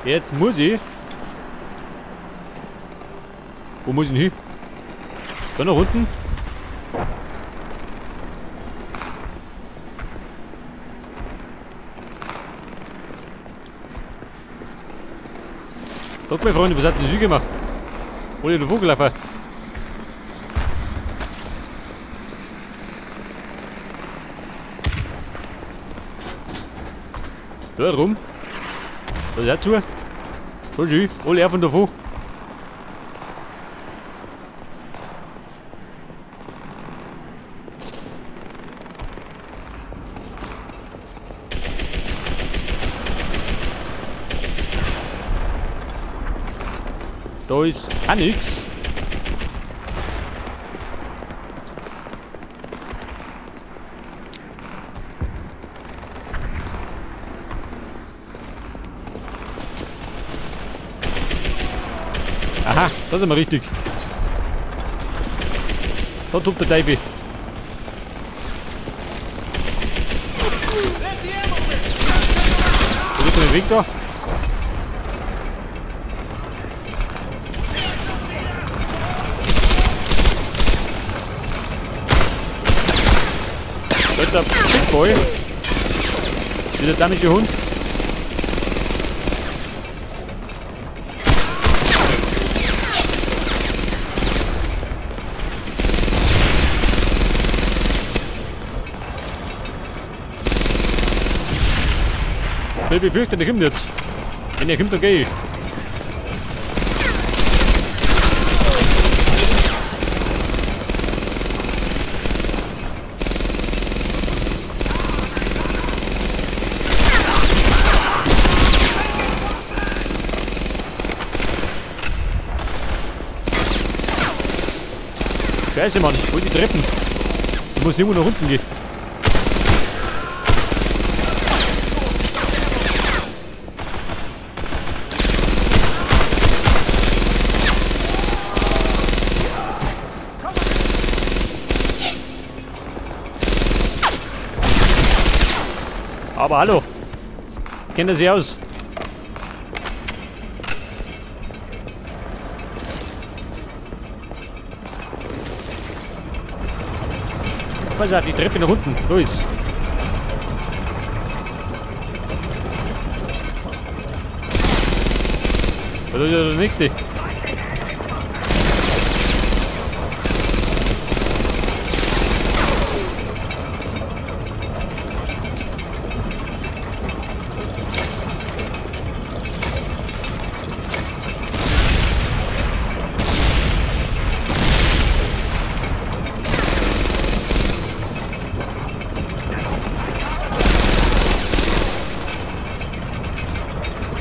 Jetzt muss ich. Wo muss ich denn hin? Da nach unten? Guck mal, Freunde, was hat denn sie gemacht? Wo ist der Vogel gelaufen? Da rum. Da ist auch zu. So schön. Alle auf und davon. Da ist auch nichts. Aha, das ist immer richtig. Da tobt der Teufel. Wo ist denn der Weg da? Da ist der Big Boy. Dieser dämliche Hund. Ich befürchte, der kommt jetzt. Wenn er kommt, dann gehe ich. Scheiße, Mann. Hol die Treppen. Ich muss irgendwo nach unten gehen. Aber hallo, kennt er sich aus? Was ist die Treppe nach unten? Los! Da ist ja der nächste.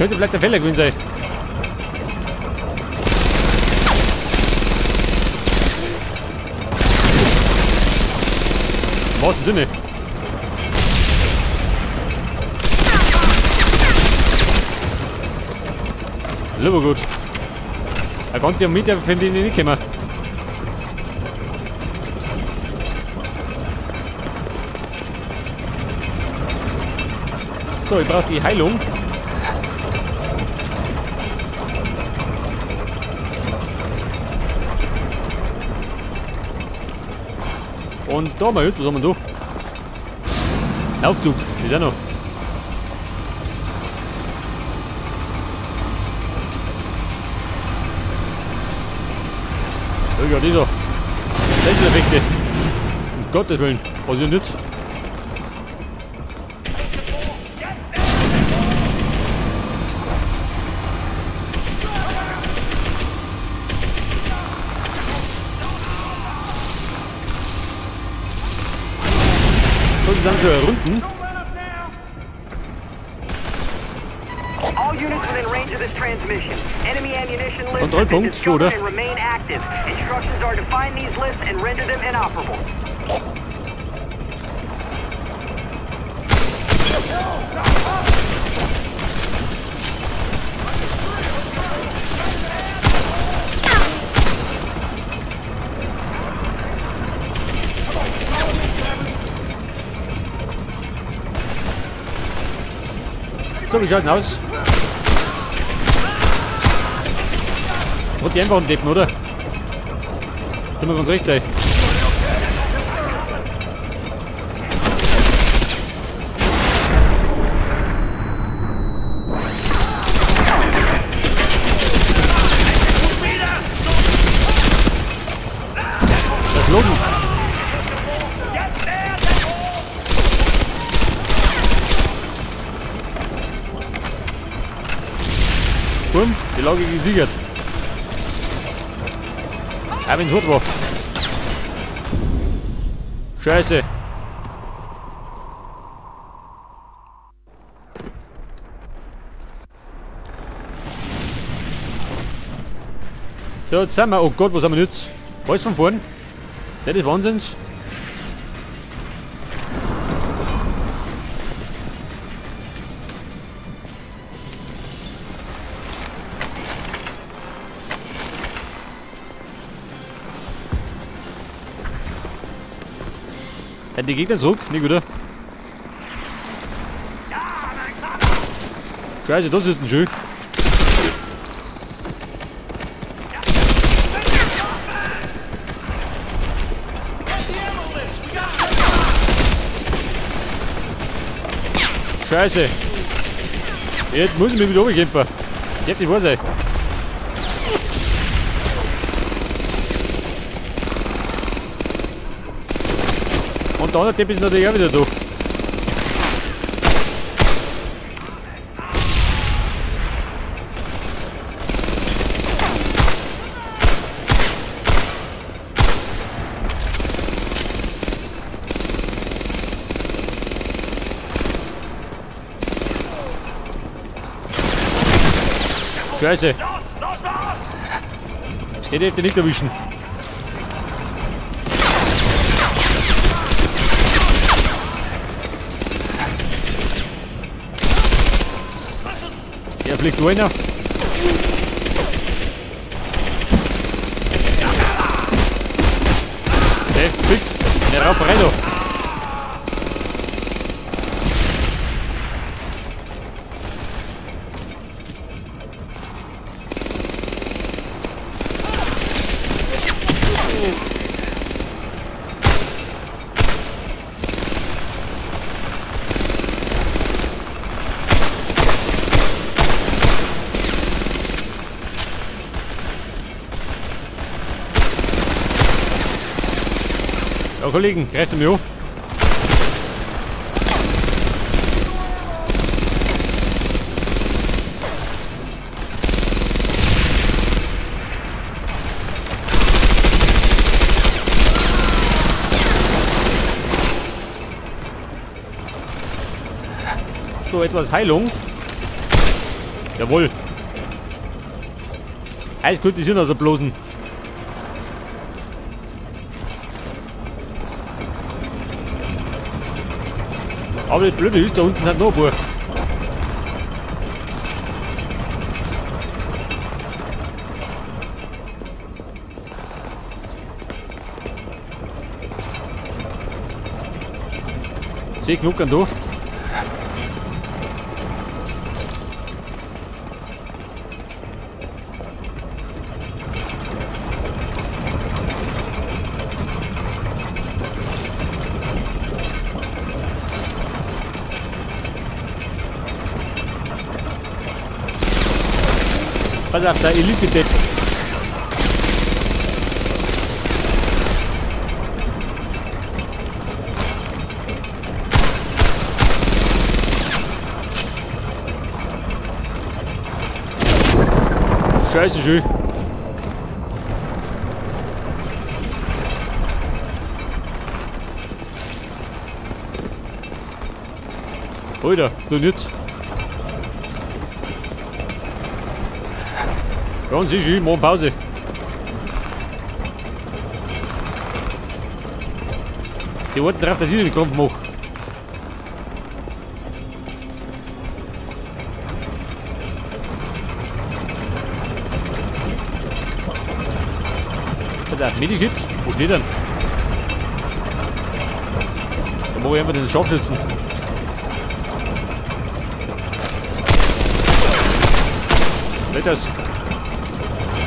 Könnte vielleicht der Fehler gewesen sein. Im wahrsten Sinne. Lieber gut. Ein ganzer Meter finde ich nicht kommen. So, ich brauche die Heilung. Und da mal, was haben wir da? Laufzug, ist auch noch. Oh ja, dieser. Special-Effekte. Um Gottes Willen, was ist denn jetzt? So, Runden. Kontrollpunkt, schon, oder? So, wie schaut denn aus? Hat die einfach einen Deppen, oder? Sind wir ganz recht sein. Das Logen. Bumm, die Lage gesichert. Auch wenn's hart war. Scheiße. So, jetzt sind wir. Oh Gott, was haben wir jetzt? Alles von vorn. Das ist Wahnsinns. Ja, die Gegner zurück, nicht oder? Scheiße, das ist ein schön. Scheiße. Jetzt muss ich mich wieder runterkämpfen. Jetzt nicht wahr sein. Und der andere Depp ist natürlich auch wieder da. Scheiße. Los, los, los! Den dürft ihr nicht erwischen. Der fliegt einer. Der fix. Der rauf rein da. Ja, Kollegen, greift mich an. So, etwas Heilung. Jawohl. Alles gut, die sind also bloßen. Aber das Blöde ist, da unten sind noch ein paar. Sehe ich genug da. Pass auf, der Elite-Depp. Scheiße, schön. Alter, du jetzt. Ganz easy, machen Pause. Die warten drauf, dass ich den Kampf mache. Alter, Medikit? Wo steht denn? Da mache ich einfach den Scharfschützen. Nicht das.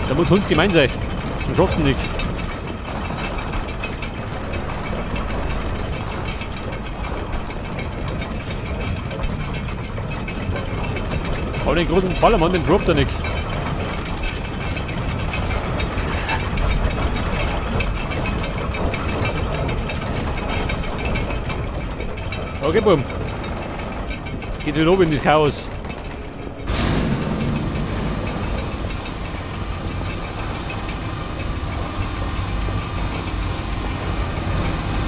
Da muss uns gemein sein. Du schaffst ihn nicht. Aber den großen Ballermann, den droppt er nicht. Okay, bumm. Geht wieder oben in das Chaos.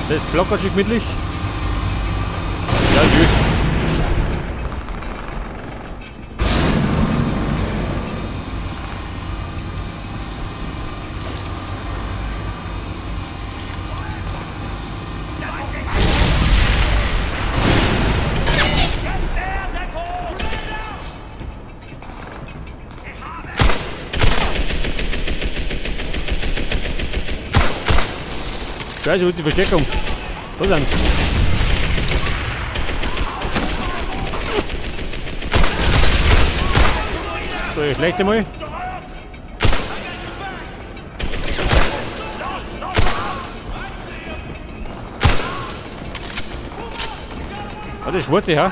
Das flackert schon gemütlich. Ja, gut. Scheiße, wo ist die Versteckung? Wo sind sie? So, ich schlechte mal. Ah, der Schwarze, ha?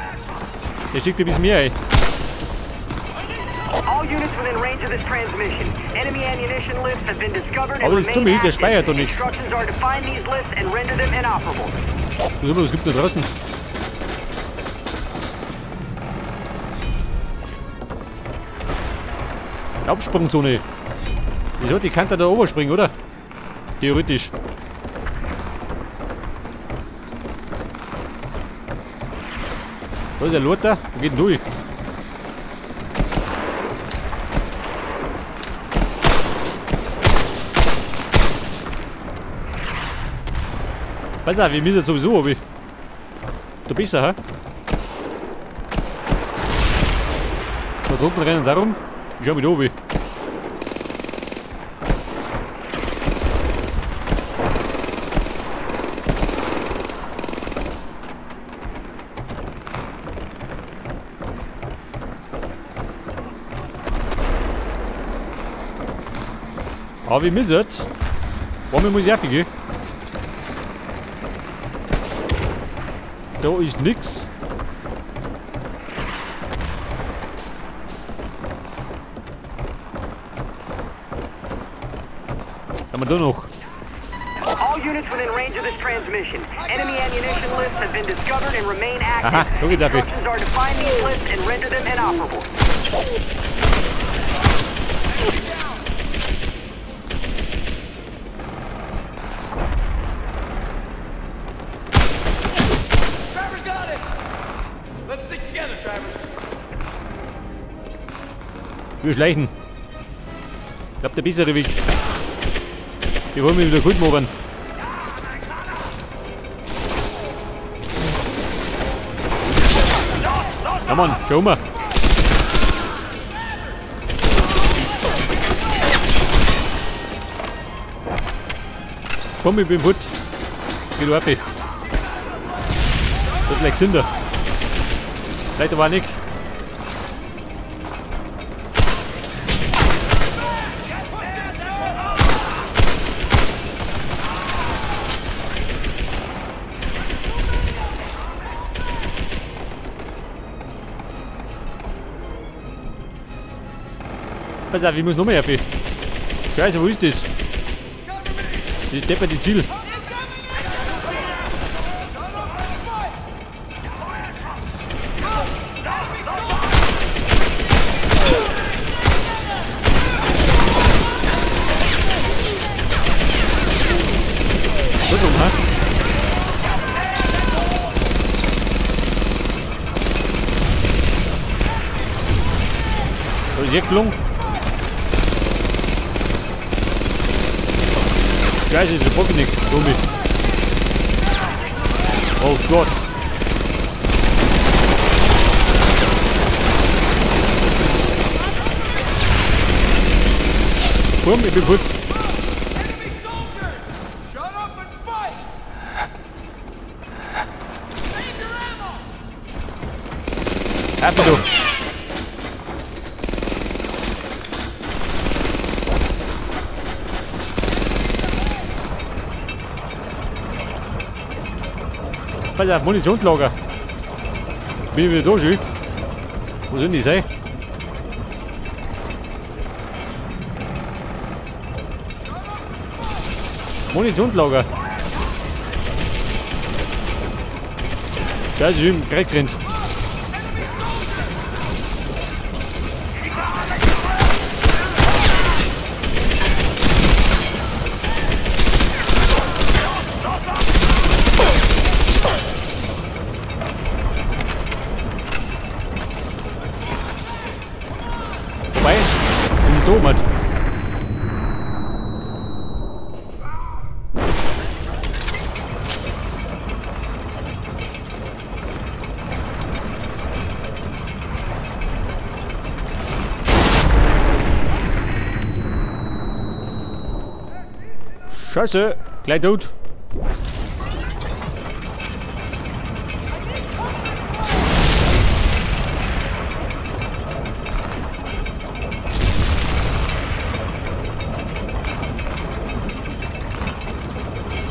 Der schickt ein bisschen mehr ein. Aber das Dumme ist, der speichert doch nicht. Was gibt es da draußen? Absprungzone. Wieso? Die kann da oben springen, oder? Theoretisch. Da ist der Lothar. Wo geht denn durch? Pass auf, wir müssen sowieso oben. Du bist er, hä? Da drunten rennen sie rum. Ich schau mich da oben. Aber wir müssen. Warum muss ich aufgehen? Da ist nix. Haben wir da noch? Aha, da geht dafür. Wir schleichen. Ich glaube, der bessere Weg. Wir wollen wieder gut mobern. Ja Mann, schau mal. Komm, ich bin fort. Geh du ab. Das ist vielleicht gesünder. Vielleicht aber auch nicht. Pass auf, ich muss noch mehr RP. Scheiße, wo ist das? Die depperte Ziel. So dumm, ha? So, ist jetzt gelungen. Scheiße, ist der nicht, Gummi. Oh Gott. Komm, ich bin fort. Einfach du. Pass auf, Munitionslager. Bin ich wieder da schon? Wo sind die sein? Munitionslager. Scheiße, ich bin im Dreck drin. Vorbei, bin ich dumm. Scheiße, gleich tot.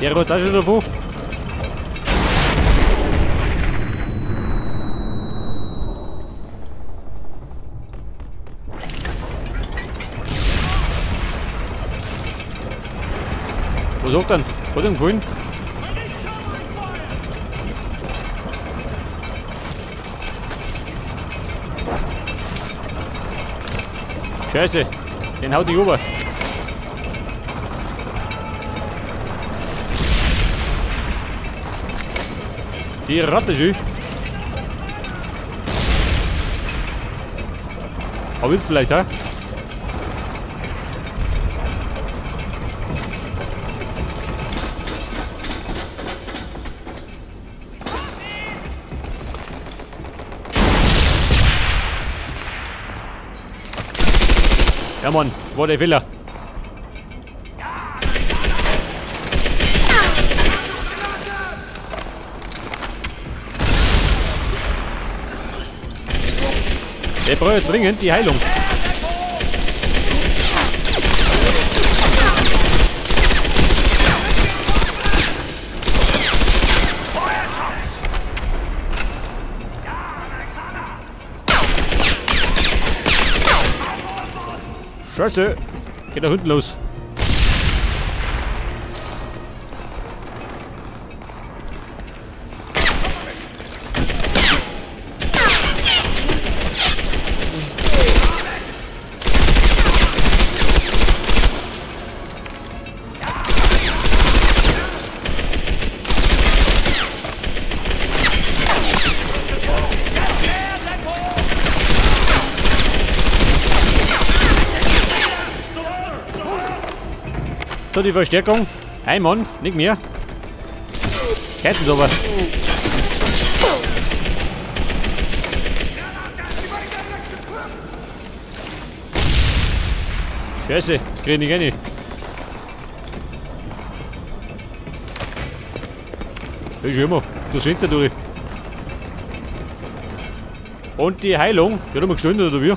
Der hat auch schon davon. Was sagt denn? Was hat denn gefallen? Scheiße, den haut ich rüber. Die Ratte schön. Aber jetzt vielleicht, hä? Ja Mann, war der Fehler. Der braucht dringend die Heilung. Scheiße! Geht da hinten los. So, die Verstärkung. Ein Mann, nicht mehr. Hätten sie aber. Scheiße, krieg ich nicht rein. Das ist immer. Das Winter durch. Und die Heilung, die hat immer gestanden, oder wie?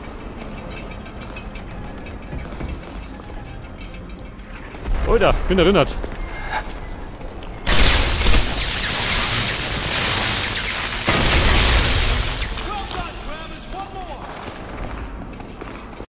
Alter, bin erinnert.